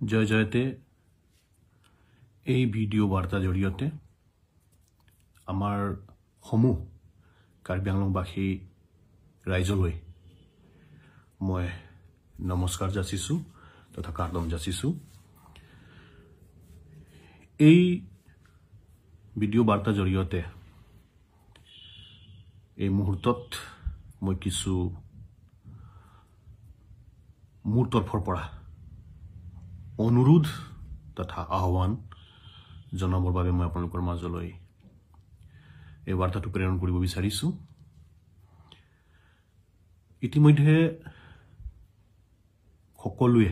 জয় জয়তে এই ভিডিঅ' বাৰ্তাৰ জৰিয়তে আমাৰ সমূহ কাৰ্বি আংলংবাসী ৰাইজলৈ মই নমস্কাৰ যাচিছোঁ তথা কাৰ্দম যাচিছোঁ। এই ভিডিঅ' বাৰ্তাৰ জৰিয়তে এই মুহূৰ্তত মই কিছু মোৰ তৰফৰ পৰা অনুৰোধ তথা আহ্বান জনাবৰ বাবে মই আপোনালোকৰ মাজলৈ এই বাৰ্তাটো প্ৰেৰণ কৰিব বিচাৰিছোঁ। ইতিমধ্যে সকলোৱে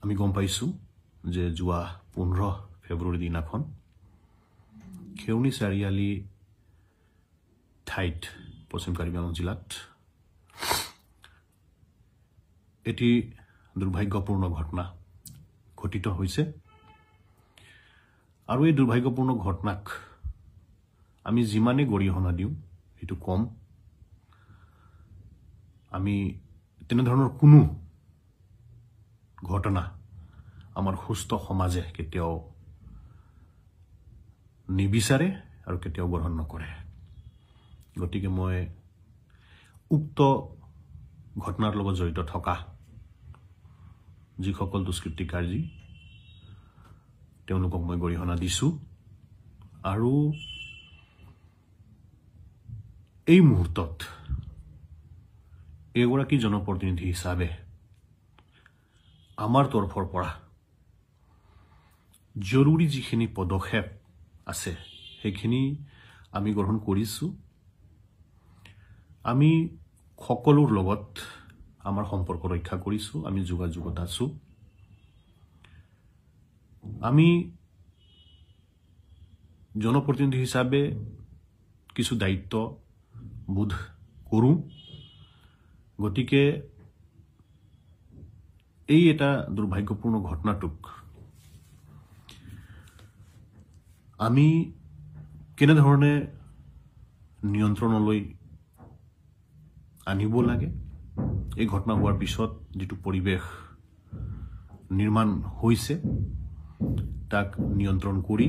আমি গম পাইছোঁ যে যোৱা 15 ফেব্ৰুৱাৰী দিনাখন খেউনি চাৰিআলি ঠাইত পশ্চিম কাৰ্বি আংলং জিলাত এটি দুৰ্ভাগ্যপূৰ্ণ ঘটনা ঘটিত হৈছে। আৰু এই দুৰ্ভাগ্যপূৰ্ণ ঘটনাক আমি যিমানে গৰিহণা দিওঁ সেইটো কম। আমি তেনেধৰণৰ কোনো ঘটনা আমাৰ সুস্থ সমাজে কেতিয়াও নিবিচাৰে আৰু কেতিয়াও গ্ৰহণ নকৰে। গতিকে মই উক্ত ঘটনাৰ লগত জড়িত থকা যিসকল দুষ্কৃতিকাৰী তেওঁলোকক মই গৰিহণা দিছোঁ। আৰু এই মুহূৰ্তত এগৰাকী জনপ্ৰতিনিধি হিচাপে আমাৰ তৰফৰ পৰা জৰুৰী যিখিনি পদক্ষেপ আছে সেইখিনি আমি গ্ৰহণ কৰিছোঁ। আমি সকলোৰ লগত আমাৰ সম্পৰ্ক ৰক্ষা কৰিছোঁ, আমি যোগাযোগত আছোঁ। আমি জনপ্ৰতিনিধি হিচাপে কিছু দায়িত্ব বোধ কৰোঁ। গতিকে এই এটা দুৰ্ভাগ্যপূৰ্ণ ঘটনাটোক আমি কেনেধৰণে নিয়ন্ত্ৰণলৈ আনিব লাগে, এই ঘটনা হোৱাৰ পিছত যিটো পৰিৱেশ নিৰ্মাণ হৈছে তাক নিয়ন্ত্ৰণ কৰি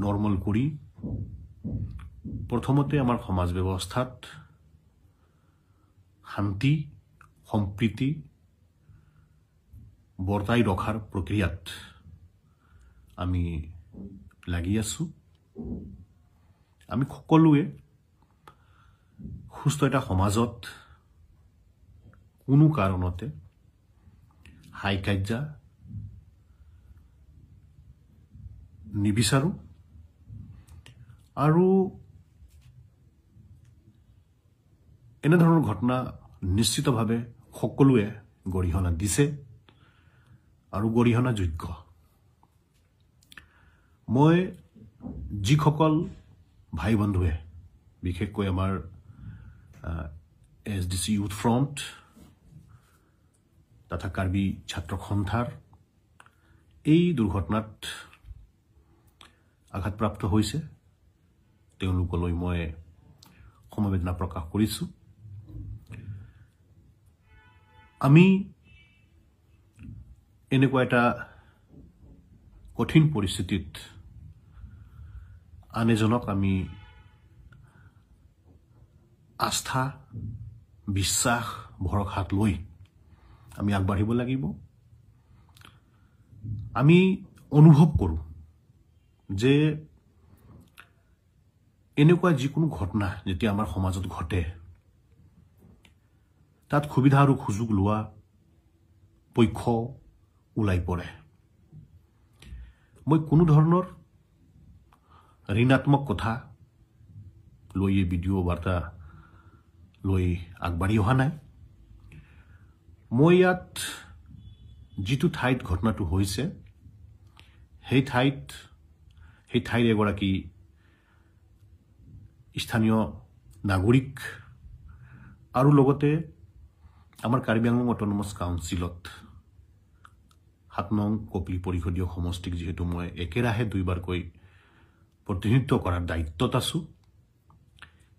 নৰ্মেল কৰি প্ৰথমতে আমাৰ সমাজ ব্যৱস্থাত শান্তি সম্প্ৰীতি বৰ্তাই ৰখাৰ প্ৰক্ৰিয়াত আমি লাগি আছোঁ। আমি সকলোৱে সুস্থ এটা সমাজত কোনো কাৰণতে হাই কাজিয়া নিবিচাৰোঁ। আৰু এনেধৰণৰ ঘটনা নিশ্চিতভাৱে সকলোৱে গৰিহণা দিছে আৰু গৰিহণাযোগ্য। মই যিসকল ভাই বন্ধুৱে বিশেষকৈ আমাৰ S D C youth front তথা কাৰ্বি ছাত্ৰ সন্থাৰ এই দুৰ্ঘটনাত আঘাতপ্ৰাপ্ত হৈছে তেওঁলোকলৈ মই সমবেদনা প্ৰকাশ কৰিছোঁ। আমি এনেকুৱা এটা কঠিন পৰিস্থিতিত আন এজনক আমি আস্থা বিশ্বাস ভৰসাত লৈ আমি আগবাঢ়িব লাগিব। আমি অনুভৱ কৰোঁ যে এনেকুৱা যিকোনো ঘটনা যেতিয়া আমাৰ সমাজত ঘটে তাত সুবিধা আৰু সুযোগ লোৱা পক্ষ ওলাই পৰে। মই কোনো ধৰণৰ ঋণাত্মক কথা লৈ এই ভিডিঅ' বাৰ্তা লৈ আগবাঢ়ি অহা নাই। মই ইয়াত যিটো ঠাইত ঘটনাটো হৈছে সেই ঠাইৰ এগৰাকী স্থানীয় নাগৰিক আৰু লগতে আমাৰ কাৰ্বি আংলং অট'নমাছ কাউন্সিলত 7 নং কপিলী পৰিষদীয় সমষ্টিক যিহেতু মই একেৰাহে দুইবাৰকৈ প্ৰতিনিধিত্ব কৰাৰ দায়িত্বত আছোঁ,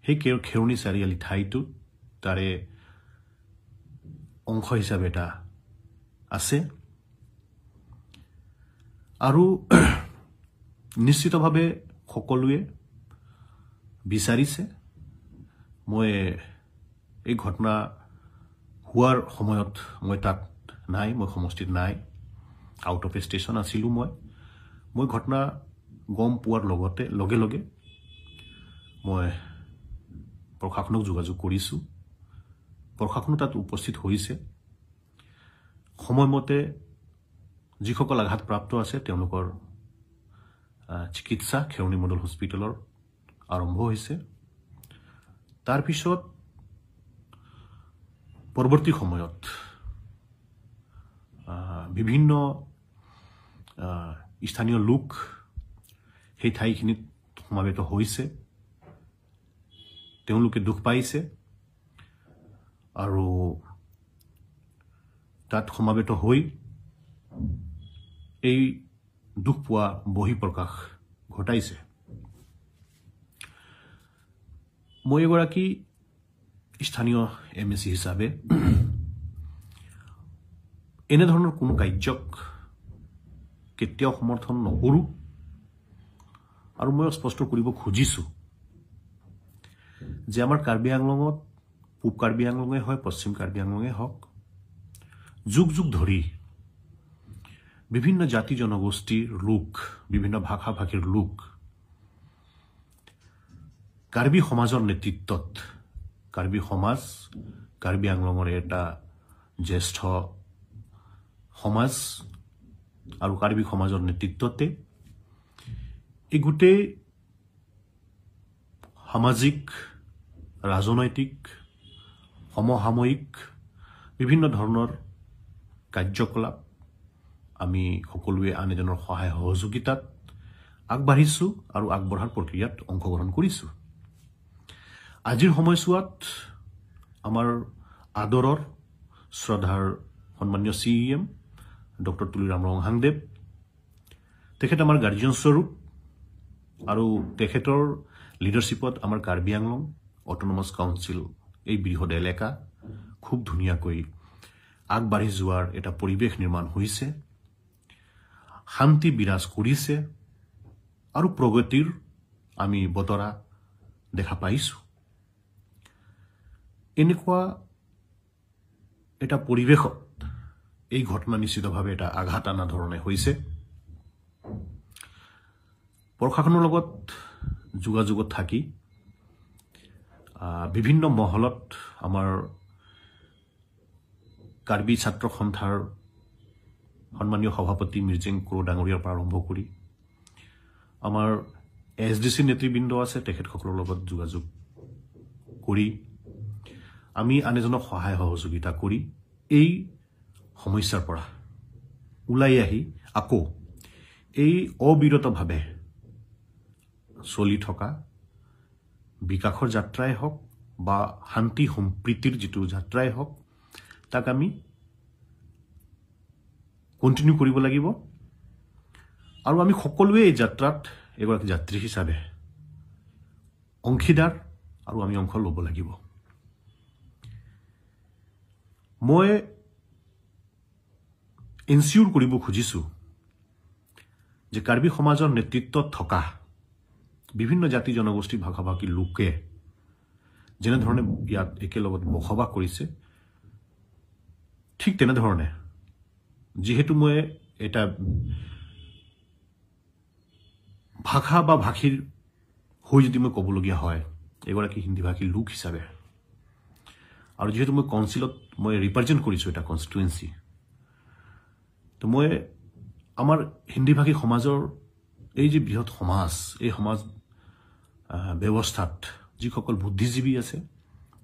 সেই খেৰণি চাৰিআলি ঠাইটোত তাৰে অংশ হিচাপে এটা আছে আৰু নিশ্চিতভাৱে সকলোৱে বিচাৰিছে। মই এই ঘটনা হোৱাৰ সময়ত মই তাত নাই, মই সমষ্টিত নাই, আউট অফ ষ্টেচন আছিলোঁ। মই ঘটনা গম পোৱাৰ লগে লগে মই প্ৰশাসনক যোগাযোগ কৰিছোঁ। প্ৰশাসনো তাত উপস্থিত হৈছে। সময়মতে যিসকল আঘাতপ্ৰাপ্ত আছে তেওঁলোকৰ চিকিৎসা খেৰণি মডেল হস্পিটেলৰ আৰম্ভ হৈছে। তাৰপিছত পৰৱৰ্তী সময়ত বিভিন্ন স্থানীয় লোক সেই ঠাইখিনিত সমাবেত হৈছে, তেওঁলোকে দুখ পাইছে আৰু তাত সমাবেত হৈ এই দুখ পোৱা বহিঃপ্ৰকাশ ঘটাইছে। মই এগৰাকী স্থানীয় এম এ চি হিচাপে এনেধৰণৰ কোনো কাৰ্যক কেতিয়াও সমৰ্থন নকৰোঁ আৰু মই স্পষ্ট কৰিব খুজিছোঁ যে আমাৰ কাৰ্বি আংলঙত, পূব কাৰ্বি আংলঙে হয়, পশ্চিম কাৰ্বি আংলঙে হওক, যুগ যুগ ধৰি বিভিন্ন জাতি জনগোষ্ঠীৰ লোক, বিভিন্ন ভাষা ভাষীৰ লোক কাৰ্বি সমাজৰ নেতৃত্বত, কাৰ্বি সমাজ কাৰ্বি আংলঙৰ এটা জ্যেষ্ঠ সমাজ আৰু কাৰ্বি সমাজৰ নেতৃত্বতে এই গোটেই সামাজিক, ৰাজনৈতিক, সমসাময়িক বিভিন্ন ধৰণৰ কাৰ্যকলাপ আমি সকলোৱে আন এজনৰ সহায় সহযোগিতাত আগবাঢ়িছোঁ আৰু আগবঢ়াৰ প্ৰক্ৰিয়াত অংশগ্ৰহণ কৰিছোঁ। আজিৰ সময়ছোৱাত আমাৰ আদৰৰ শ্ৰদ্ধাৰ সন্মানীয় C E M doctor Tuliram ৰংহাংদেৱ, তেখেত আমাৰ গাৰ্জিয়ন স্বৰূপ আৰু তেখেতৰ লিডাৰশ্বিপত আমাৰ কাৰ্বি আংলং অট'নমাছ কাউন্সিল এই বৃহৎ এলেকা খুব ধুনীয়াকৈ আগবাঢ়ি যোৱাৰ এটা পৰিৱেশ নিৰ্মাণ হৈছে, শান্তি বিৰাজ কৰিছে আৰু প্ৰগতিৰ আমি বতৰা দেখা পাইছোঁ। এনেকুৱা এটা পৰিৱেশত এই ঘটনা নিশ্চিতভাৱে এটা আঘাত অনা ধৰণে হৈছে। প্ৰশাসনৰ লগত যোগাযোগত থাকি বিভিন্ন মহলত আমাৰ কাৰ্বি ছাত্ৰ সন্থাৰ সন্মানীয় সভাপতি মিৰ্জেং ক্ৰ ডাঙৰীয়াৰ পৰা আৰম্ভ কৰি আমাৰ এছ ডি চি নেতৃবৃন্দ আছে, তেখেতসকলৰ লগত যোগাযোগ কৰি আমি আন এজনক সহায় সহযোগিতা কৰি এই সমস্যাৰ পৰা ওলাই আহি আকৌ এই অবিৰতভাৱে চলি থকা বিকাশৰ যাত্ৰাই হওক বা শান্তি সম্প্ৰীতিৰ যিটো যাত্ৰাই হওক, তাক আমি কণ্টিনিউ কৰিব লাগিব আৰু আমি সকলোৱে এই যাত্ৰাত এগৰাকী যাত্ৰী হিচাপে অংশীদাৰ আৰু আমি অংশ ল'ব লাগিব। মই এনচিয়ৰ কৰিব খুজিছোঁ যে কাৰ্বি সমাজৰ নেতৃত্বত থকা বিভিন্ন জাতি জনগোষ্ঠী ভাষা ভাষী লোকে যেনেধৰণে ইয়াত একেলগত বসবাস কৰিছে, ঠিক তেনেধৰণে যিহেতু মই এটা ভাষা বা ভাষীৰ হৈ যদি মই ক'বলগীয়া হয় এগৰাকী হিন্দীভাষী লোক হিচাপে, আৰু যিহেতু মই কাউন্সিলত মই ৰিপ্ৰেজেণ্ট কৰিছোঁ এটা কনষ্টিটুৱেঞ্চি, তো মই আমাৰ হিন্দীভাষী সমাজৰ এই যে বৃহৎ সমাজ, এই সমাজ ব্যৱস্থাত যিসকল বুদ্ধিজীৱী আছে,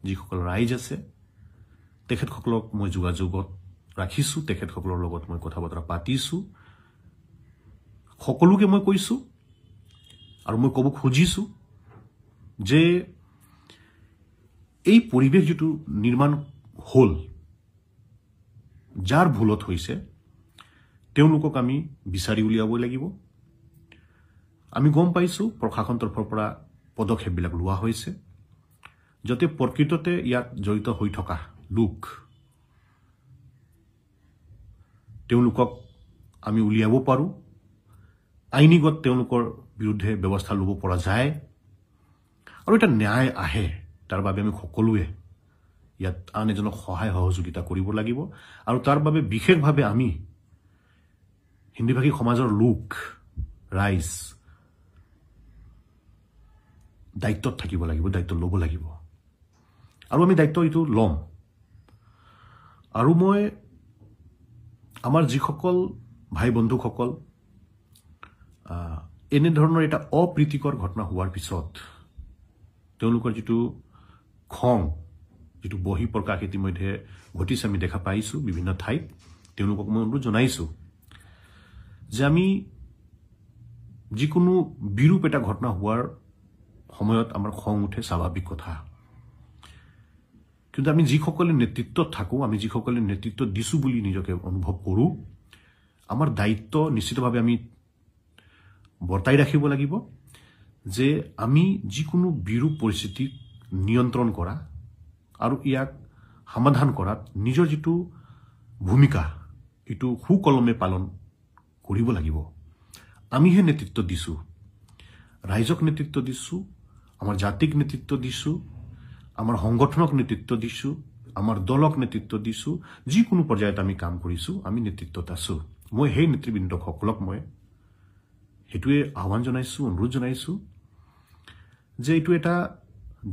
যিসকল ৰাইজ আছে, তেখেতসকলক মই যোগাযোগত ৰাখিছোঁ, তেখেতসকলৰ লগত মই কথা বতৰা পাতিছোঁ, সকলোকে মই কৈছোঁ আৰু মই ক'ব খুজিছোঁ যে এই পৰিৱেশ যিটো নিৰ্মাণ হ'ল, যাৰ ভুলত হৈছে, তেওঁলোকক আমি বিচাৰি উলিয়াব লাগিব। আমি গম পাইছোঁ প্ৰশাসন তৰফৰ পৰা পদক্ষেপবিলাক লোৱা হৈছে যাতে প্ৰকৃততে ইয়াত জড়িত হৈ থকা লোক তেওঁলোকক আমি উলিয়াব পাৰোঁ, আইনীগত তেওঁলোকৰ বিৰুদ্ধে ব্যৱস্থা ল'ব পৰা যায় আৰু এটা ন্যায় আহে, তাৰ বাবে আমি সকলোৱে ইয়াত আন এজনক সহায় সহযোগিতা কৰিব লাগিব। আৰু তাৰ বাবে বিশেষভাৱে আমি হিন্দীভাষী সমাজৰ লোক ৰাইজ দায়িত্বত থাকিব লাগিব, দায়িত্ব ল'ব লাগিব আৰু আমি দায়িত্ব এইটো ল'ম। আৰু মই আমাৰ যিসকল ভাই বন্ধুসকল এনেধৰণৰ এটা অপ্ৰীতিকৰ ঘটনা হোৱাৰ পিছত তেওঁলোকৰ যিটো খং, যিটো বহিঃপ্ৰকাশ ইতিমধ্যে ঘটিছে, আমি দেখা পাইছোঁ বিভিন্ন ঠাইত, তেওঁলোকক মই অনুৰোধ জনাইছোঁ যে আমি যিকোনো বিৰূপ এটা ঘটনা হোৱাৰ সময়ত আমাৰ খং উঠে, স্বাভাৱিক কথা। কিন্তু আমি যিসকলে নেতৃত্বত থাকোঁ, আমি যিসকলে নেতৃত্ব দিছোঁ বুলি নিজকে অনুভৱ কৰোঁ, আমাৰ দায়িত্ব নিশ্চিতভাৱে আমি বৰ্তাই ৰাখিব লাগিব যে আমি যিকোনো বিৰূপ পৰিস্থিতিক নিয়ন্ত্ৰণ কৰা আৰু ইয়াক সমাধান কৰাত নিজৰ যিটো ভূমিকা এইটো সুকলমে পালন কৰিব লাগিব। আমিহে নেতৃত্ব দিছোঁ, ৰাইজক নেতৃত্ব দিছোঁ, আমাৰ জাতিক নেতৃত্ব দিছোঁ, আমাৰ সংগঠনক নেতৃত্ব দিছোঁ, আমাৰ দলক নেতৃত্ব দিছোঁ, যিকোনো পৰ্যায়ত আমি কাম কৰিছোঁ, আমি নেতৃত্বত আছোঁ। মই সেই নেতৃবৃন্দসকলক মই সেইটোৱে আহ্বান জনাইছোঁ, অনুৰোধ জনাইছোঁ যে এইটো এটা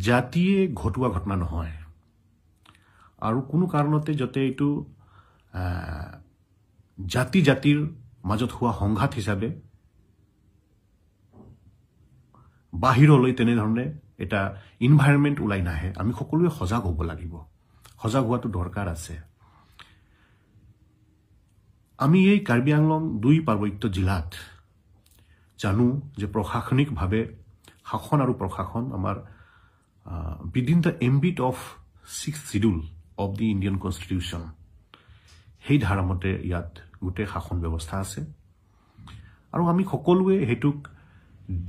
জাতিয়ে ঘটোৱা ঘটনা নহয় আৰু কোনো কাৰণতে যাতে এইটো জাতি জাতিৰ মাজত হোৱা সংঘাত হিচাপে বাহিৰলৈ তেনেধৰণে এটা ইনভাইৰনমেণ্ট ওলাই নাহে। আমি সকলোৱে সজাগ হ'ব লাগিব, সজাগ হোৱাটো দৰকাৰ আছে। আমি এই কাৰ্বি আংলং দুই পাৰ্বত্য জিলাত জানো যে প্ৰশাসনিকভাৱে শাসন আৰু প্ৰশাসন আমাৰ within the ambit of 6th schedule of the Indian constitution, সেই ধাৰামতে ইয়াত গোটেই শাসন ব্যৱস্থা আছে আৰু আমি সকলোৱে সেইটোক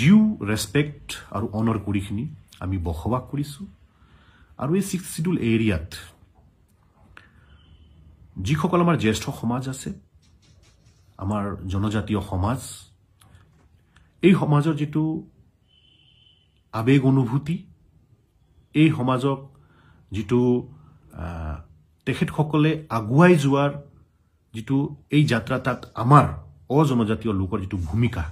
ডিউ ৰেচপেক্ট আৰু অনাৰ কৰিখিনি আমি বসবাস কৰিছোঁ। আৰু এই 6th schedule এৰিয়াত যিসকল আমাৰ জ্যেষ্ঠ সমাজ আছে, আমাৰ জনজাতীয় সমাজ, এই সমাজৰ যিটো আৱেগ অনুভূতি, এই সমাজক যিটো তেখেতসকলে আগুৱাই যোৱাৰ যিটো এই যাত্ৰা, তাত আমাৰ অজনজাতীয় লোকৰ যিটো ভূমিকা,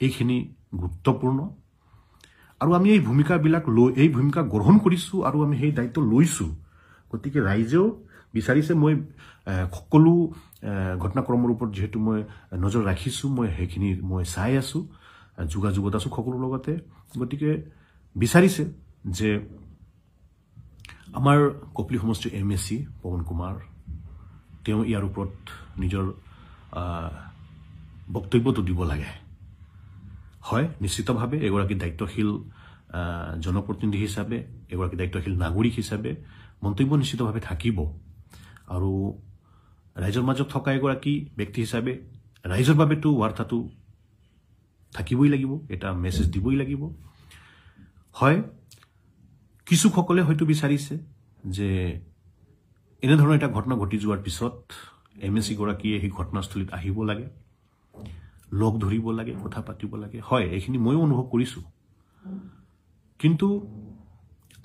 এইখিনি গুৰুত্বপূৰ্ণ। আৰু আমি এই ভূমিকাবিলাক লৈ, এই ভূমিকা গ্ৰহণ কৰিছোঁ আৰু আমি সেই দায়িত্ব লৈছোঁ। গতিকে ৰাইজেও বিচাৰিছে, মই সকলো ঘটনাক্ৰমৰ ওপৰত যিহেতু মই নজৰ ৰাখিছোঁ, মই সেইখিনি মই চাই আছোঁ, যোগাযোগত আছোঁ সকলোৰ লগতে। গতিকে বিচাৰিছে যে আমাৰ কপিলী সমষ্টিৰ MAC Pawan Kumar, তেওঁ ইয়াৰ ওপৰত নিজৰ বক্তব্যটো দিব লাগে। হয়, নিশ্চিতভাৱে এগৰাকী দায়িত্বশীল জনপ্ৰতিনিধি হিচাপে, এগৰাকী দায়িত্বশীল নাগৰিক হিচাপে মন্তব্য নিশ্চিতভাৱে থাকিব আৰু ৰাইজৰ মাজত থকা এগৰাকী ব্যক্তি হিচাপে ৰাইজৰ বাবেতো বাৰ্তাটো থাকিবই লাগিব, এটা মেছেজ দিবই লাগিব। হয়, কিছুসকলে হয়তো বিচাৰিছে যে এনেধৰণৰ এটা ঘটনা ঘটি যোৱাৰ পিছত MAC গৰাকীয়ে সেই ঘটনাস্থলীত আহিব লাগে, লগ ধৰিব লাগে, কথা পাতিব লাগে। হয়, এইখিনি ময়ো অনুভৱ কৰিছোঁ, কিন্তু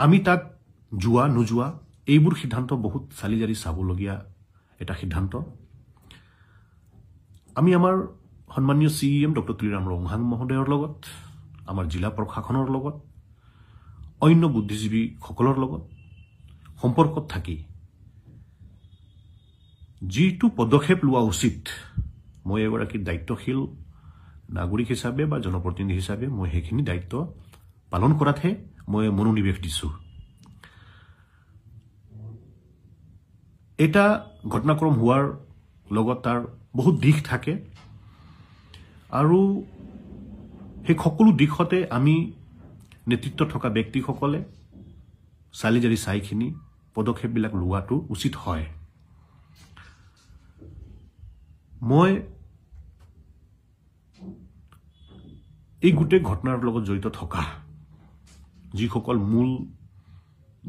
আমি তাত যোৱা নোযোৱা এইবোৰ সিদ্ধান্ত বহুত চালি জাৰি চাবলগীয়া এটা সিদ্ধান্ত। আমি আমাৰ সন্মানীয় CEM doctor Tuliram Ronghang মহোদয়ৰ লগত, আমাৰ জিলা প্ৰশাসনৰ লগত, অন্য বুদ্ধিজীৱীসকলৰ লগত সম্পৰ্কত থাকি যিটো পদক্ষেপ লোৱা উচিত, মই এগৰাকী দায়িত্বশীল নাগৰিক হিচাপে বা জনপ্ৰতিনিধি হিচাপে মই সেইখিনি দায়িত্ব পালন কৰাতহে মই মনোনিৱেশ দিছোঁ। এটা ঘটনাক্ৰম হোৱাৰ লগত তাৰ বহুত দিশ থাকে আৰু সেই সকলো দিশতে আমি নেতৃত্ব থকা ব্যক্তিসকলে চালি জাৰি চাইখিনি পদক্ষেপবিলাক লোৱাটো উচিত হয়। মই এই গোটেই ঘটনাৰ লগত জড়িত থকা যিসকল মূল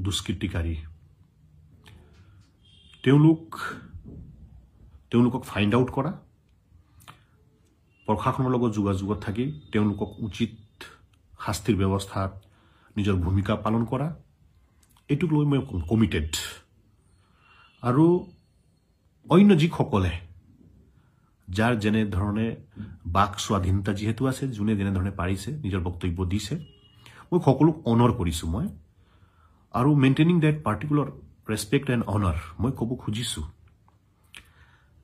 দুষ্কৃতিকাৰী, তেওঁলোক তেওঁলোকক ফাইণ্ড আউট কৰা, প্ৰশাসনৰ লগত যোগাযোগত থাকি তেওঁলোকক উচিত শাস্তিৰ ব্যৱস্থাত নিজৰ ভূমিকা পালন কৰা, এইটোক লৈ মই কমিটেড। আৰু অন্য যিসকলে যাৰ যেনেধৰণে বাক স্বাধীনতা যিহেতু আছে, যোনে যেনেধৰণে পাৰিছে নিজৰ বক্তব্য দিছে, মই সকলোক অনাৰ কৰিছোঁ মই। আৰু maintaining that particular respect and honour, মই ক'ব খুজিছোঁ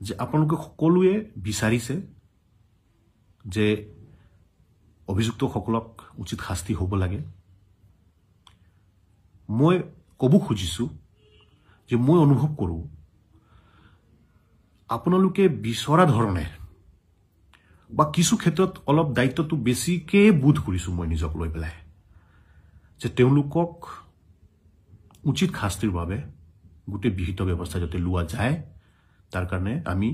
যে আপোনালোকে সকলোৱে বিচাৰিছে যে অভিযুক্তসকলক উচিত শাস্তি হ'ব লাগে। মই ক'ব খুজিছোঁ যে মই অনুভৱ কৰোঁ আপোনালোকে বিচৰা ধৰণে বা কিছু ক্ষেত্ৰত অলপ দায়িত্বটো বেছিকৈ বোধ কৰিছোঁ মই নিজক লৈ পেলাই, যে তেওঁলোকক উচিত শাস্তিৰ বাবে গোটেই বিহিত ব্যৱস্থা যাতে লোৱা যায় তাৰ কাৰণে আমি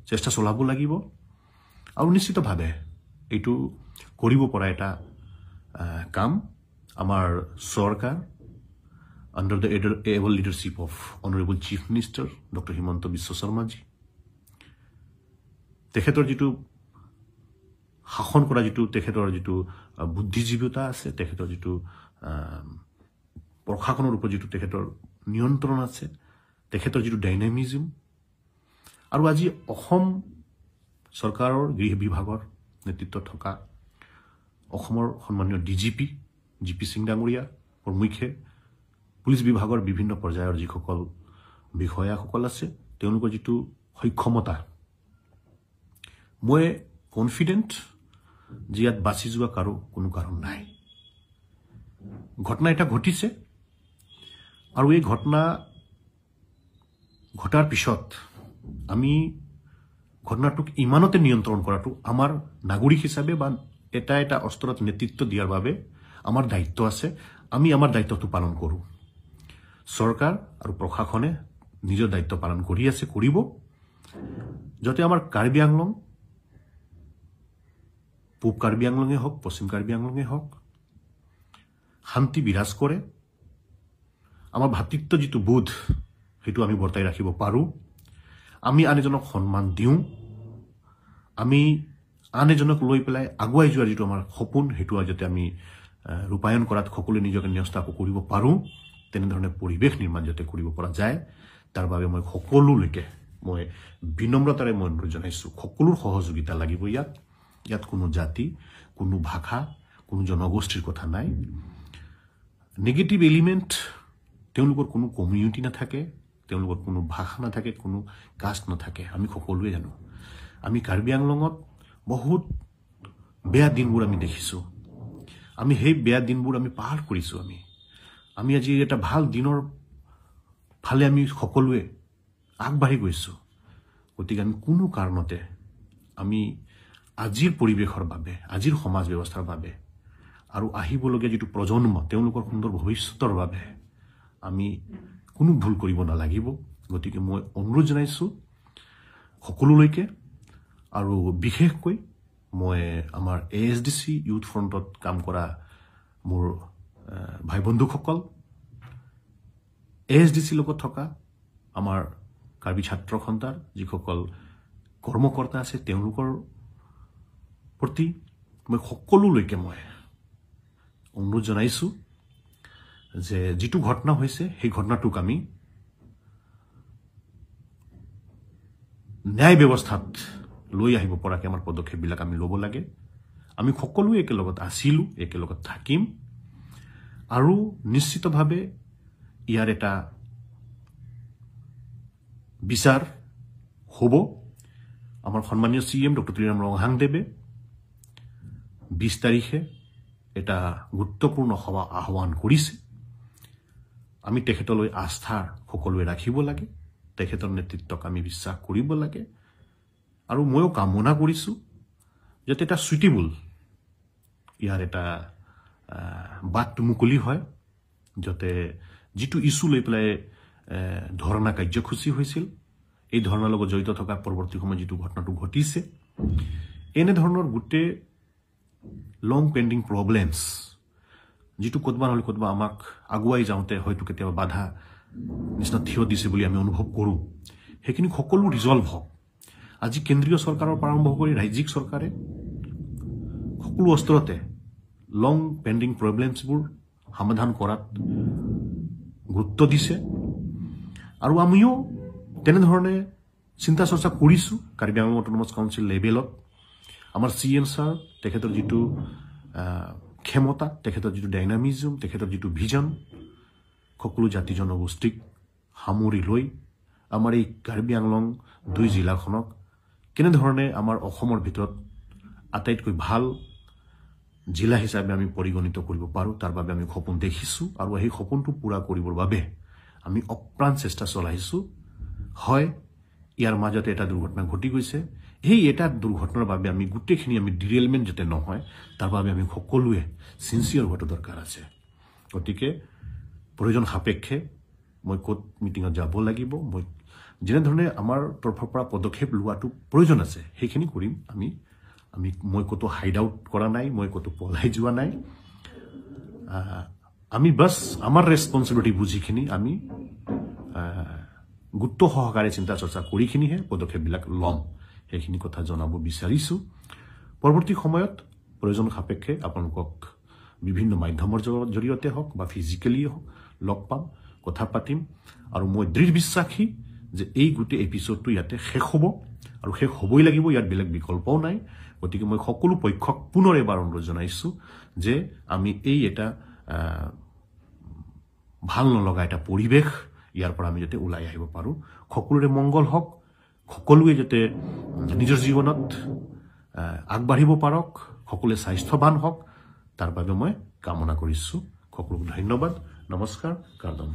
চেষ্টা চলাব লাগিব। আৰু নিশ্চিতভাৱে এইটো কৰিব পৰা এটা কাম আমাৰ চৰকাৰ under the able leadership of Honorable Chief Minister Dr. Himanta Biswa Sarma ji, তেখেতৰ যিটো শাসন কৰা যিটো তেখেতৰ যিটো বুদ্ধিজীৱিতা আছে, তেখেতৰ যিটো প্ৰশাসনৰ ওপৰত যিটো তেখেতৰ নিয়ন্ত্ৰণ আছে, তেখেতৰ যিটো ডাইনামিজম, আৰু আজি অসম চৰকাৰৰ গৃহ বিভাগৰ নেতৃত্বত থকা অসমৰ সন্মানীয় D G P G P Singh ডাঙৰীয়া প্ৰমুখ্যে পুলিচ বিভাগৰ বিভিন্ন পৰ্যায়ৰ যিসকল বিষয়াসকল আছে, তেওঁলোকৰ যিটো সক্ষমতা, মই কনফিডেণ্ট যে ইয়াত বাচি যোৱা কাৰো কোনো কাৰণ নাই। ঘটনা এটা ঘটিছে আৰু এই ঘটনা ঘটাৰ পিছত আমি ঘটনাটোক ইমানতে নিয়ন্ত্ৰণ কৰাটো আমাৰ নাগৰিক হিচাপে বা এটা এটা অস্ত্ৰত নেতৃত্ব দিয়াৰ বাবে আমাৰ দায়িত্ব আছে। আমি আমাৰ দায়িত্বটো পালন কৰোঁ। চৰকাৰ আৰু প্ৰশাসনে নিজৰ দায়িত্ব পালন কৰি আছে, কৰিব, যাতে আমাৰ কাৰ্বি আংলং, পূব কাৰ্বি আংলঙে হওক, পশ্চিম কাৰ্বি আংলঙে হওক, শান্তি বিৰাজ কৰে। আমাৰ ভাতৃত্ব যিটো বোধ সেইটো আমি বৰ্তাই ৰাখিব পাৰোঁ। আমি আন এজনক সন্মান দিওঁ, আমি আন এজনক লৈ পেলাই আগুৱাই যোৱাৰ যিটো আমাৰ সপোন সেইটো যাতে আমি ৰূপায়ণ কৰাত সকলোৱে নিজকে ন্যস্ত আকৌ কৰিব পাৰোঁ, তেনেধৰণে পৰিৱেশ নিৰ্মাণ যাতে কৰিব পৰা যায় তাৰ বাবে মই সকলোলৈকে মই বিনম্ৰতাৰে মই অনুৰোধ জনাইছোঁ। সকলোৰ সহযোগিতা লাগিব ইয়াত। ইয়াত কোনো জাতি, কোনো ভাষা, কোনো জনগোষ্ঠীৰ কথা নাই। নেগেটিভ এলিমেণ্ট তেওঁলোকৰ কোনো কমিউনিটি নাথাকে, তেওঁলোকৰ কোনো ভাষা নাথাকে, কোনো কাষ্ট নাথাকে। আমি সকলোৱে জানো আমি কাৰ্বি আংলঙত বহুত বেয়া দিনবোৰ আমি দেখিছোঁ, আমি সেই বেয়া দিনবোৰ আমি পাৰ কৰিছোঁ। আমি আমি আজি এটা ভাল দিনৰ ফালে আমি সকলোৱে আগবাঢ়ি গৈছোঁ। গতিকে আমি কোনো কাৰণতে আমি আজিৰ পৰিৱেশৰ বাবে, আজিৰ সমাজ ব্যৱস্থাৰ বাবে আৰু আহিবলগীয়া যিটো প্ৰজন্ম তেওঁলোকৰ সুন্দৰ ভৱিষ্যতৰ বাবে আমি কোনো ভুল কৰিব নালাগিব। গতিকে মই অনুৰোধ জনাইছোঁ সকলোলৈকে, আৰু বিশেষকৈ মই আমাৰ A S D C youth ফ্ৰণ্টত কাম কৰা মোৰ ভাই বন্ধুসকল, এ এছ ডি চিৰ লগত থকা আমাৰ কাৰ্বি ছাত্ৰ সন্থাৰ যিসকল কৰ্মকৰ্তা আছে তেওঁলোকৰ প্ৰতি মই সকলোলৈকে মই অনুৰোধ জনাইছোঁ যে যিটো ঘটনা হৈছে সেই ঘটনাটোক আমি ন্যায় ব্যৱস্থাত লৈ আহিব পৰাকৈ আমাৰ পদক্ষেপবিলাক আমি ল'ব লাগে। আমি সকলোৱে একেলগত আছিলোঁ, একেলগত থাকিম আৰু নিশ্চিতভাৱে ইয়াৰ এটা বিচাৰ হ'ব। আমাৰ সন্মানীয় চি এম ডক্টৰ তুলিৰাম ৰংহাংদেৱে 20 তাৰিখে এটা গুৰুত্বপূৰ্ণ সভা আহ্বান কৰিছে। আমি তেখেতলৈ আস্থা সকলোৱে ৰাখিব লাগে, তেখেতৰ নেতৃত্বক আমি বিশ্বাস কৰিব লাগে। আৰু ময়ো কামনা কৰিছোঁ যাতে এটা চুইটেবল ইয়াৰ এটা বাটটো মুকলি হয়, যাতে যিটো ইছ্যু লৈ পেলাই ধৰ্ণা কাৰ্যসূচী হৈছিল, এই ধৰ্ণাৰ লগত জড়িত থকা পৰৱৰ্তী সময়ত যিটো ঘটনাটো ঘটিছে, এনেধৰণৰ গোটেই লং পেণ্ডিং প্ৰব্লেমছ যিটো ক'তবা নহ'লে ক'তবা আমাক আগুৱাই যাওঁতে হয়তো কেতিয়াবা বাধা নিচিনা থিয় দিছে বুলি আমি অনুভৱ কৰোঁ, সেইখিনি সকলো ৰিজল্ভ হওক। আজি কেন্দ্ৰীয় চৰকাৰৰ পৰা আৰম্ভ কৰি ৰাজ্যিক চৰকাৰে সকলো অস্ত্ৰতে লং পেণ্ডিং প্ৰব্লেমছবোৰ সমাধান কৰাত গুৰুত্ব দিছে আৰু আমিও তেনেধৰণে চিন্তা চৰ্চা কৰিছোঁ। কাৰ্বি আংলং অট'নমাছ কাউন্সিল লেভেলত আমাৰ চি এম ছাৰ, তেখেতৰ যিটো ক্ষমতা, তেখেতৰ যিটো ডাইনামিজম, তেখেতৰ যিটো ভিজন, সকলো জাতি জনগোষ্ঠীক সামৰি লৈ আমাৰ এই কাৰ্বি আংলং দুই জিলাখনক কেনেধৰণে আমাৰ অসমৰ ভিতৰত আটাইতকৈ ভাল জিলা হিচাপে আমি পৰিগণিত কৰিব পাৰোঁ, তাৰ বাবে আমি সপোন দেখিছোঁ আৰু সেই সপোনটো পূৰা কৰিবৰ বাবে আমি অপ্ৰাণ চেষ্টা চলাইছোঁ। হয়, ইয়াৰ মাজতে এটা দুৰ্ঘটনা ঘটি গৈছে। সেই এটা দুৰ্ঘটনাৰ বাবে আমি গোটেইখিনি আমি ডিৰেলমেণ্ট যাতে নহয়, তাৰ বাবে আমি সকলোৱে চিনচিয়াৰ হোৱাটো দৰকাৰ আছে। গতিকে প্ৰয়োজন সাপেক্ষে মই ক'ত মিটিঙত যাব লাগিব, মই যেনেধৰণে আমাৰ তৰফৰ পৰা পদক্ষেপ লোৱাটো প্ৰয়োজন আছে সেইখিনি কৰিম। আমি আমি মই ক'তো হাইড আউট কৰা নাই, মই ক'তো পলাই যোৱা নাই। আমি বাছ আমাৰ ৰেচপনচিবিলিটি বুজিখিনি আমি গুৰুত্ব সহকাৰে চিন্তা চৰ্চা কৰিখিনিহে পদক্ষেপবিলাক ল'ম, সেইখিনি কথা জনাব বিচাৰিছোঁ। পৰৱৰ্তী সময়ত প্ৰয়োজন সাপেক্ষে আপোনালোকক বিভিন্ন মাধ্যমৰ জৰিয়তে হওক বা ফিজিকেলিয়ে হওক লগ পাম, কথা পাতিম। আৰু মই দৃঢ় বিশ্বাসী যে এই গোটেই এপিছ'ডটো ইয়াতে শেষ হ'ব আৰু শেষ হ'বই লাগিব, ইয়াত বেলেগ বিকল্পও নাই। গতিকে মই সকলো পক্ষক পুনৰ এবাৰ অনুৰোধ জনাইছোঁ যে আমি এই এটা ভাল নলগা এটা পৰিৱেশ ইয়াৰ পৰা আমি যাতে ওলাই আহিব পাৰোঁ। সকলোৰে মংগল হওক, সকলোৱে যাতে নিজৰ জীৱনত আগবাঢ়িব পাৰক, সকলোৱে স্বাস্থ্যৱান হওক, তাৰ বাবে মই কামনা কৰিছোঁ। সকলোকে ধন্যবাদ, নমস্কাৰ, কাৰ্দম।